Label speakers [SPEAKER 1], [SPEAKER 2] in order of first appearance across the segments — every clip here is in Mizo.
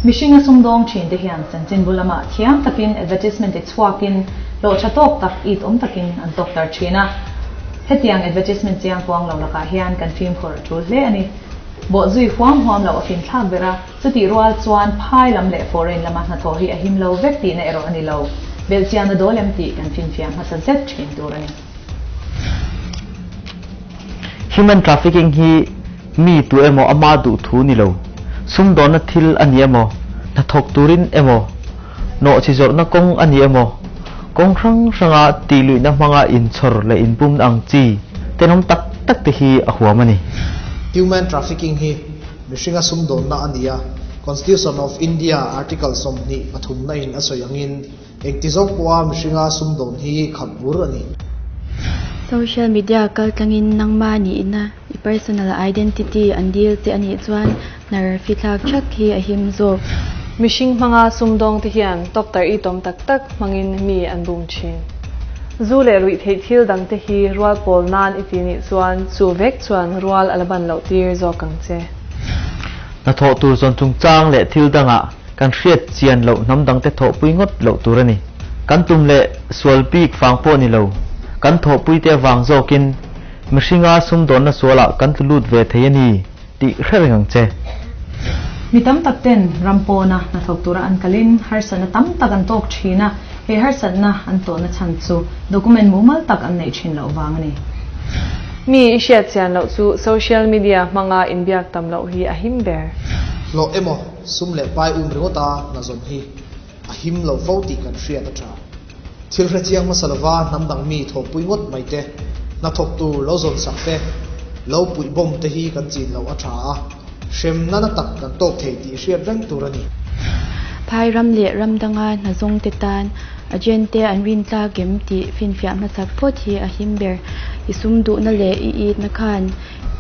[SPEAKER 1] Mihringa sumdawng thin te hian chanchinbu lamah thiam takin advertisement te chhuakin hlawh tha tawk tak it awm takin an tawk tar thin a. Hetiang advertisement chiang kuang lo lakah hian kan fimkhur a tul hle a ni. Bawhzui huam huam loh a finthlak ber a, chutih rual chuan phai lam leh foreign lama hnathawh hi a him lo vek tihna erawh a ni lo. Belhchian a dawl em tih kan finfiah hmasa zet thin tur a ni.
[SPEAKER 2] Human trafficking hi mi tu emaw ama duh thu ni lo, sumdawnna thil a ni emaw, hnathawk turin emaw, nawhchi zawrhna kawng a ni emaw, kawng hrang hranga tihluihna hmanga inchhawr leh inpumna ang chi tenawm tak tak te hi a huam a ni.
[SPEAKER 3] Human trafficking hi mihringa sumdawnna a ni a, Constitution of India Article 23 na in a sawi angin Engti zawk pawha mihringa sumdawn hi khap bur a ni.
[SPEAKER 4] Social media kaltlangin nangmah nihna i personal identity an dil che a nih chuan hnar fithlak thak hi a him zawk.
[SPEAKER 5] Mihring hmanga sumdawng te hian tawktar itawm tak tak hmangin mi an bum thin. Zu leh ruih theih thil dang te hi rual pawl nan i ti nih chuan chu vek chuan rual a la ban loh tir zawk ang che.
[SPEAKER 2] Hnathawh tur zawn chungchang leh thil dangah Kan hriat chian loh hnam dangte thawhpui ngawt loh tur a ni. Kan tum leh sual bik vang pawh ni lo, kan thawhpuite avang zawkin mihringa sumdawnna sualah kan tlu lut ve thei a ni tih hre reng ang che.
[SPEAKER 1] Mi tam tak ten ram pawna hnathawk tura an kalin harsatna tam tak an tawk thin a, he harsatna an tawhna chhan chu document mumal tak an neih thin loh vang a ni.
[SPEAKER 5] Mi i hriat chian loh chu social media hmanga inbiak tam loh hi a him ber.
[SPEAKER 3] Hlawh emaw Sum leh pai um ringawt a hna zawn hi a him lo fo tih kan hriat a tha. Thil hre chiang hmasa lova hnam dang mi thawhpui ngawt mai te, hnathawk tur lo zawn sak te, lo puih bawm te hi kan chin loh a tha a, hremna na tak kan tawk thei tih hriat reng tur a ni.
[SPEAKER 4] Phai ram leh ram danga hna zawng te tan agent te an rin tlak em tih finfiah hmasak phawt hi a him ber. I sum duhna leh i itna khan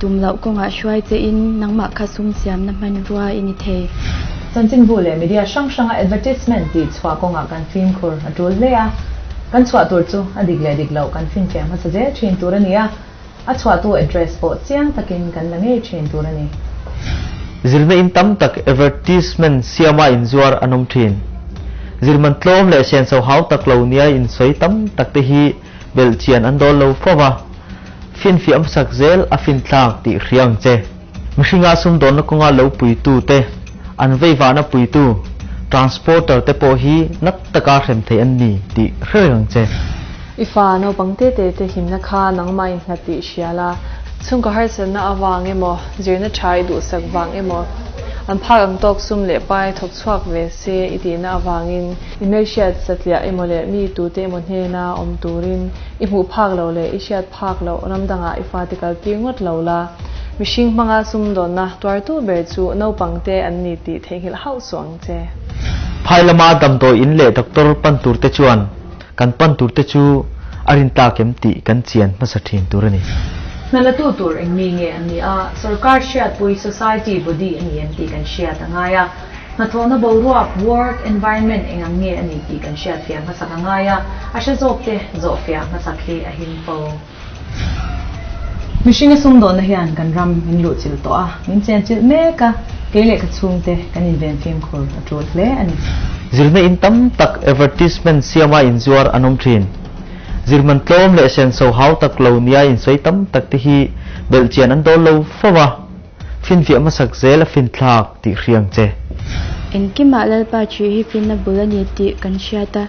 [SPEAKER 4] Tum loh kawngah hruai che in nangmah kha sum siamna hmanrua i ni thei.
[SPEAKER 1] Chanchinbu leh media hrang hranga advertisement tih chhuah kawngah kan fimkhur a tul hle a, kan chhuah tur chu a dik leh dik loh kan finfiah hmasa zel thin tur a ni a, a chhuahtu address pawh chiang takin kan la ngei thin tur a ni.
[SPEAKER 2] Zirna in tam tak advertisement siama inzuar an awm thin. Zirman tlawm leh senso hau tak lo nia insawi tam tak te hi belhchian an dawl lo fo va. Finfiah hmasak zel a finthlak tih hria ang che. Mihringa sumdawnna kawnga lo puitu te, an veivahna puitu, transporter te pawh hi nat taka hrem thei an ni tih hre reng ang che.
[SPEAKER 5] I fa naupang te te te himna kha nangmah in nghat tih hria la, chhungkaw harsatna avang emaw, zirna tha i duhsak vang emaw, an phak ang tawk sum leh pai thawk chhuak ve se i tihna avangin i hmelhriat satliah emaw leh mi tute emaw hnena awm turin I hmuh phak loh leh i hriat phak loh ram dangah i fate kal tir ngawt lo la. Mihring hmanga sumdawnna tuartu ber chu naupangte an ni tih theihnghilh hauh suh ang che.
[SPEAKER 2] Phai lama damdawi in leh doctor pan tur te chuan kan pan tur te chu a rin tlak em tih kan chian hmasa thin tur a ni.
[SPEAKER 1] Hnalatu tur eng mi nge an nih a, sorkar hriatpui society body a ni em tih kan hriat a ngai a. Hnathawhna boruak, work environment, eng ang nge a ni tih kan hriatfiah hmasak a ngai a, a hre zawk te zawhfiah hmasak hi a him fo. Mihringa sumdawnna hian kan ram min luhchilh tawh a, min chenchilh mek a, kei leh ka chhungte kan inven fimkhur a tul hle a ni.
[SPEAKER 2] Zirna in tam tak advertisement siama inzuar an awm thin. Zirman tlawm leh senso hau tak lo nia insawi tam tak te hi belhchian an dawl lo fo a. Finfiah hmasak zel a finthlak tih hria ang che.
[SPEAKER 4] Engkimah Lalpa ṭih hi finna bul a ni tih kan hriat a,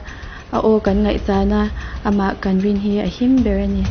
[SPEAKER 4] a aw kan ngaihzan a, amah kan rin hi a him ber a ni.